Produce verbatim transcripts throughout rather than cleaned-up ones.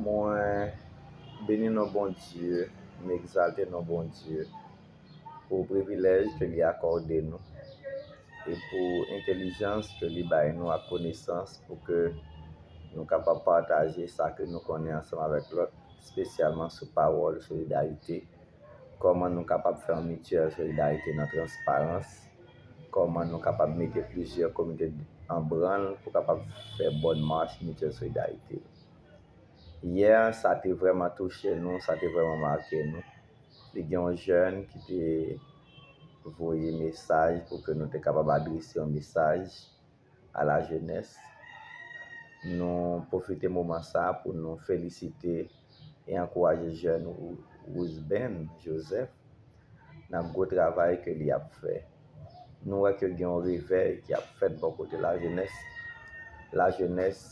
Mwen beni non Bondye, m egzalte non Bondye pou privilèj ke li akòde nou e pou entèlijans ke li bay nou ak konesans pou ke nou kapab pataje sa ke nou konnen ansanm avèk lòt, espesyalman sou pawòl solidarite. Kòman nou kapab fè yon mityèl solidarite nan transparans? Kòman nou kapab mete plizyè komite an branl pou kapab fè bòn mach mityèl solidarite? Yè, sa te vrèman touche nou, sa te vrèman make nou. Te gen yon jèn ki te voye mesaj pou ke nou te kapab adrese yon mesaj a la jeunesse. Nou pwofite moman sa a pou nou felisite e ankouraje jèn Roosben Joseph nan gwo travay ke li ap fè. Nou wè ke gen yon revèy ki ap fèt bò kote lajenès. Lajenès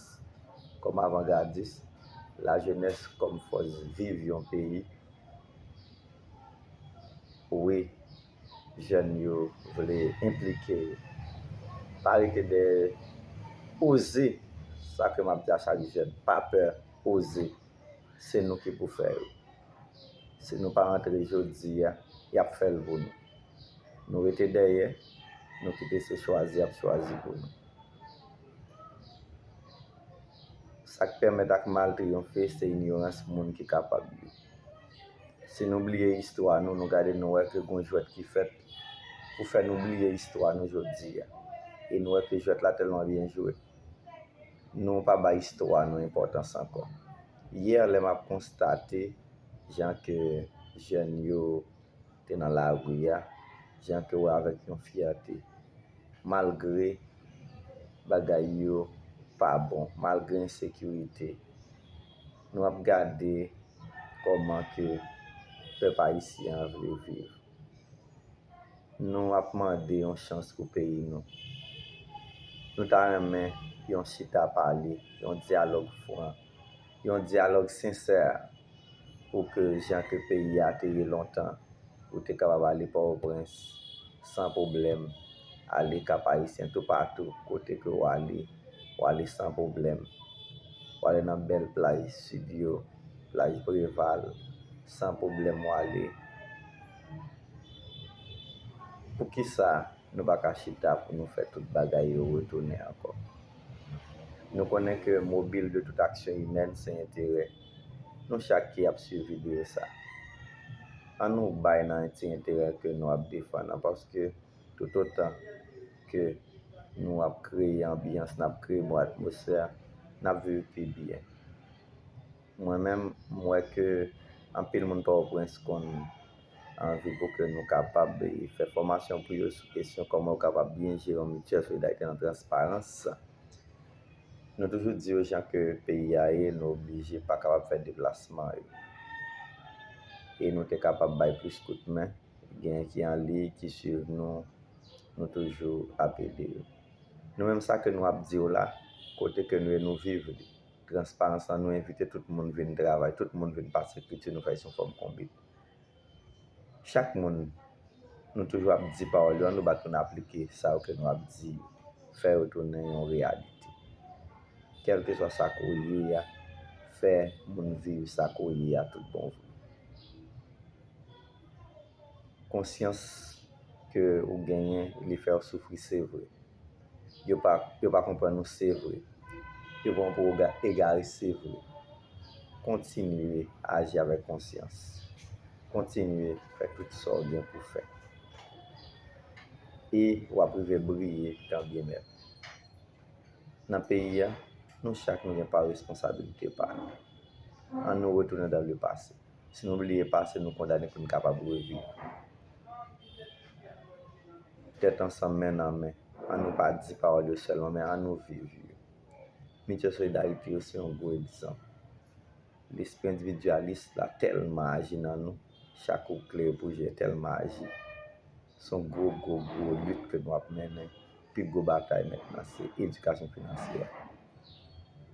kòm avangardis, lajenès kòm fòs viv yon peyi. Wi, jèn yo vle enplike yo. Pa rete dèyè, oze. Sa ke m ap di a chak jèn, pa pè, oze. Se nou ki pou fè yo. Si nou pa antre jodi a, y ap fè l pou nou. Nou rete dèyè, nou kite se chwazi y ap chwazi pou nou. Sa k pèmèt ak mal triyonfe, se inyorans moun ki kapab yo. Si nou bliye istwa nou, nou gade, nou wè ke gon jwèt ki fèt pou fè nou bliye istwa nou jodi a. E nou wè ke jwèt la tèlman byen jwe, nou pa bay istwa nou enpòtans ankò. Yè, lè m ap konstate jan ke jèn yo te nan lari a, jan ke w wè avèk yon fyète, malgre bagay yo pa bon, malgre ensekirite, nou ap gade kòman ke pèp ayisyen an vle viv. Nou ap mande yon chans pou peyi nou. Nou ta renmen yon chita pale, yon dyalòg fran, yon dyalòg sensè pou ke jan ke peyi a te ye lontan, ou te kapab ale Pòtoprens san pwoblèm, ale Kap Ayisyen, toupatou kote ke w ale, w ale san pwoblèm. W ale nan bèl plaj sid yo, plaj Preval, san pwoblèm w ale. Poukisa nou pa ka chita pou nou fè tout bagay yo retounen ankò? Nou konnen ke mobil de tout action humaine se enterè nou chak ki ap swiv videyo sa. Ann nou bay nan ti enterè ke nou ap defann an, paske toutotan ke nou ap kreye anbyans, n ap kreye bon atmosfè, n ap viv pi byen. Mwen menm, m wè ke anpil moun Pòtoprens konn anvi pou ke nou kapab fè fòmasyon pou yo sou kesyon kòman yo kapab byen jere yon mityèl solidarite nan transparans. Nou toujou di yo jan ke peyi a ye, nou oblije pa kapab fè deplasman yo. E nou te kapab bay plis kout men, gen ki an liy, ki swiv nou, nou toujou ap ede yo. Nou menm sa ke nou ap di yo la, kote ke nou ye nou viv li. Transparans lan, nou envite tout moun vin travay, tout moun vin pase kriti nou fè sou fòm konbit. Chak moun, nou toujou ap di pawòl yo, ann nou bat pou n aplike sa yo ke nou ap di yo, fè yo tounen yon reyalite. Kèlkeswa sa ke w ye a, fè moun viv sa ke w ye a tout bon vre. Konsyans ke ou genyen, li fè w soufri, se vre. Yo pa, yo pa konprann ou, se vre. Yo pran w pou ega-, egare, se vre. Kontinye aji avèk konsyans. Kontinye fè tout sa w gen pou fè. E w ap rive briye tanbyen mèt. Nan peyi a, nou chak nou gen pa responsabilite pa nou. Ann nou retounen dans le passé. Si nou bliye pase, nou kondane pou n kapab reviv. Tèt ansanm, men nan men. Ann nou pa di pawòl yo sèlman, men ann nou viv yo. Mityèl solidarite yo se yon gwo egzanp. Lespri endividyalis la tèlman aji nan nou, chak ou kle pou jwe tèlman aji. Se yon gwo, gwo, gwo lit ke nou ap mennen. Pi gwo batay mentnan se edikasyon finansyè.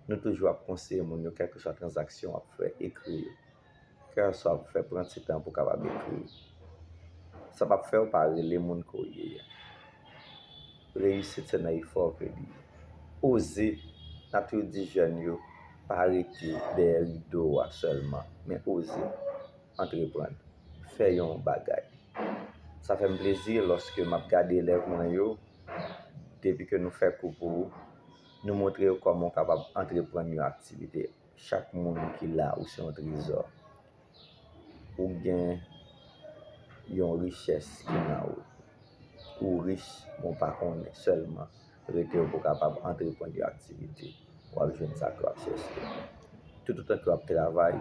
Nou toujou ap konseye moun yo, kèlkeswa tranzaksyon w ap fè, ekri yo. Kèlkeswa w ap fè, pran ti tan pou w kapab ekri yo. Sa p ap fè w pa rele moun ke w ye a. Reyisit se nan efò ke li ye. Oze, n ap toujou di jèn yo, Pa rete dèyè rido a sèlman, men oze antreprann, fè yon bagay. Sa fè m plezi lòske m ap gade elèv mwen yo, depi ke nou fè kou pou ou, nou montre yo kòman w kapab antreprann yon aktivite. Chak moun ki la, ou se yon trezò. Ou gen yon richès ki nan ou. Ou rich, men w pa konnen. Sèlman, rete w pou w kapab antreprann yon aktivite. W ap jwenn sa ke w ap chèche. Toutotan ke w ap travay,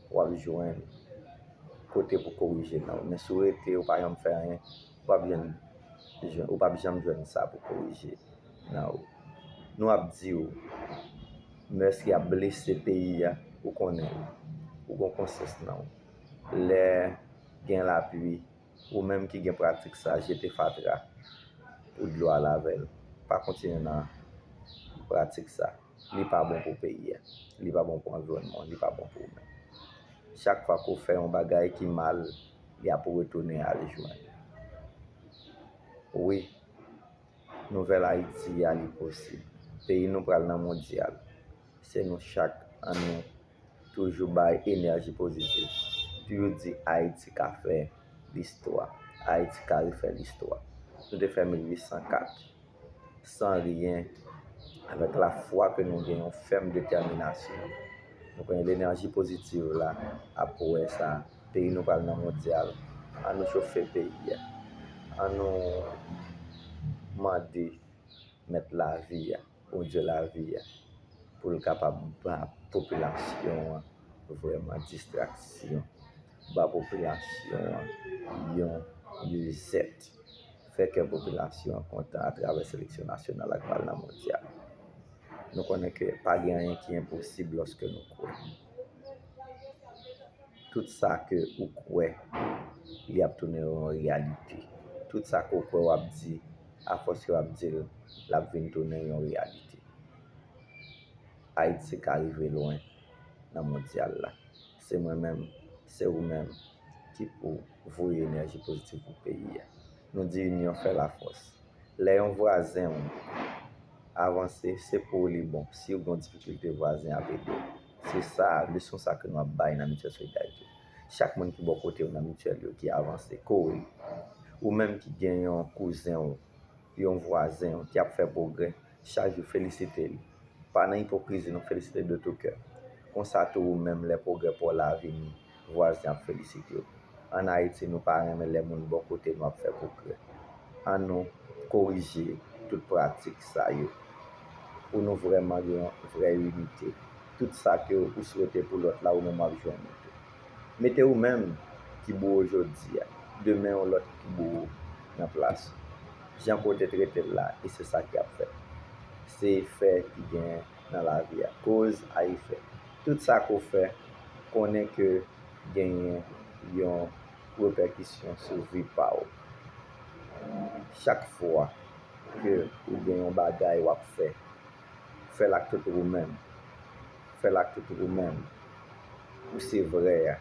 w ap jwenn kote pou korije nan ou. Men si w rete, w pa janm fè anyen, w p ap jwenn, jwenn, w p ap janm jwenn sa pou korije nan ou. Nou ap di w, mès ki ap blese peyi a, ou konnen l. Ou gen konsyans nan ou. Lè gen lapli, ou menm ki gen pratik sa, jete fatra pou dlo a lave l. Pa kontinye nan pratik sa. Li pa bon pou peyi a. Li pa bon pou anviwònman w. Li pa bon pou ou menm. Chak fwa ke w fè yon bagay ki mal, li ap retounen al jwenn ou. Wi, nouvèl Ayiti a, li posib. Peyi nou pral nan mondyal. Se nou chak, ann nou toujou bay enèji pozitif. Toujou di Ayiti ka fè listwa. Ayiti ka refè listwa. Nou te fè mil uit san kat san ryen, avèk lafwa ke nou gen, yon fèm detèminasyon. Nou konnen enèji pozitiv la ap wè sa. Peyi nou pral nan mondyal. Ann nou chofe peyi a. Ann nou mande Mèt lavi a, Bondye lavi a, pou l kapab ba popilasyon an vrèman distraksyon, ba popilasyon an yon lizèt, fè kè popilasyon an kontan atravè seleksyon nasyonal ak pral nan mondyal. Nou konnen ke pa gen anyen ki enposib lòske nou kwè. Tout sa ke ou kwè, li ap tounen yon reyalite. Tout sa ke w kwè w ap di, afòs ke w ap di l, l ap vin tounen yon reyalite. Ayiti ka rive lwen nan mondyal la. Se mwen menm, se ou menm ki pou voye enèji pozitif pou peyi a. Nou di inyon fè lafòs. Lè yon vwazen w avanse, se pou ou li bon. Si w gen yon difikilte, vwazen ap ede w. Se sa, leson sa ke nou ap bay nan Mityèl Solidarite. Chak moun ki bò kote w nan Mityèl yo ki avanse, kore. Ou menm ki gen yon kouzen w, yon vwazen w ki ap fè pwogrè, chak jou felisite li. Pa nan ipokrizi non, felisite de tout kè. Konsa tou ou menm, lè pwogrè pa w la vini, vwazen ap felisite w. Ann Ayiti, nou pa renmen lè moun bò kote nou ap fè pwogrè. Ann nou korije tout pratik sa yo pou nou vrèman gen yon vrè inite. Tout sa ke ou swete pou lòt la, ou menm w ap jwenn li tou. Mete ou menm ki boure jodi a, demen yon lòt ki boure nan plas ou. Jan ke w te trete l la, e se sa ki ap fèt. Se efè ki gen nan lavi a. Koz a efè. Tout sa ke w fè, konnen ke genyen yon repèkisyon sou vi pa w. Chak fwa ke ou gen yon bagay w ap fè, fè l ak tout ou menm. Fè l ak tout ou menm. Ou se vrè a.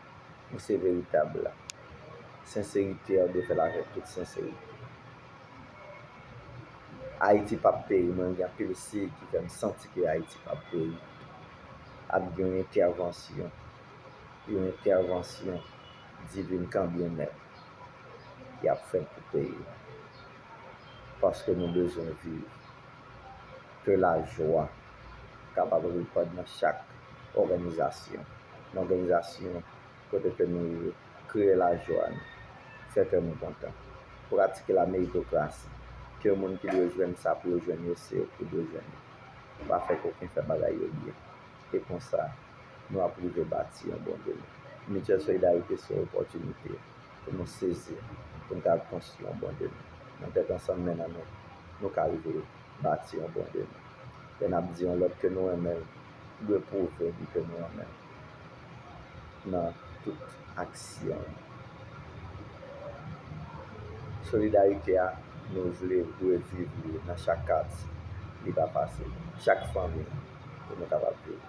Ou se veritab la. Senserite a, ou dwe fè l avèk tout senserite. Ayiti p ap peri. Mwen gen anpil siy ki fè m santi ke Ayiti p ap peri. Ap gen yon entèvansyon, yon entèvansyon divin kanbyen mèt ki ap fèt pou peyi nou. Paske nou bezwen viv. Ke lajwa kapab repann nan chak òganizasyon. Nan òganizasyon kote ke nou ye, kreye lajwa nou, fè kè nou kontan. Pratike la meritokrasi. Ke moun ki dwe jwenn sa pou yo jwenn yo, se yo ki dwe jwenn li. Pa fè koken fè bagay yo byen. E konsa, nou ap rive bati yon bon demen. Mityèl Solidarite se yon opòtinite pou nou sezi, pou nou ka konstwi yon bon demen. Nan tèt ansanm, men nan men, nou ka rive bati yon bon demen. Lè n ap di yon lòt ke nou renmen l, dwe pwouve li ke nou renmen l nan tout aksyon nou. Solidarite a, nou vle dwe viv li nan chak katye li pa pase, chak fanmi, pou nou kapab viv.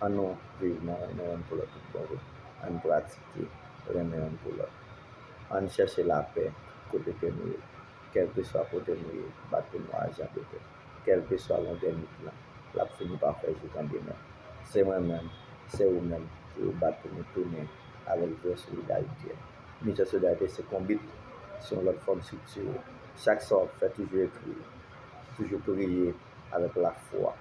Ann nou viv nan renmen youn pou lòt tout bon vre. Ann pratike renmen youn pou lòt. Ann chèche lapè kote ke nou ye. Kèlkeswa kote nou ye, bato nou a jan de pè. Kèlkeswa longè nwit lan, l ap fini pa fè joukan demen. Se mwen menm, se ou menm pou yo bat pou nou tounen avèk vrè solidarite. Mitan solidarite se konbit, se yon lòt fòm estrikti. Chak sa w ap fè, toujou ekri, toujou priye avèk lafwa,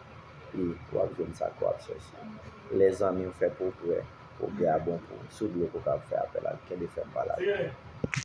e w ap jwenn sa ke w ap chèche. Lè zanmi w fè pwogrè, pwogrè a bon pou ou. Si w dwe, ou kapab fè apèl a l, kenbe fèm pa lage.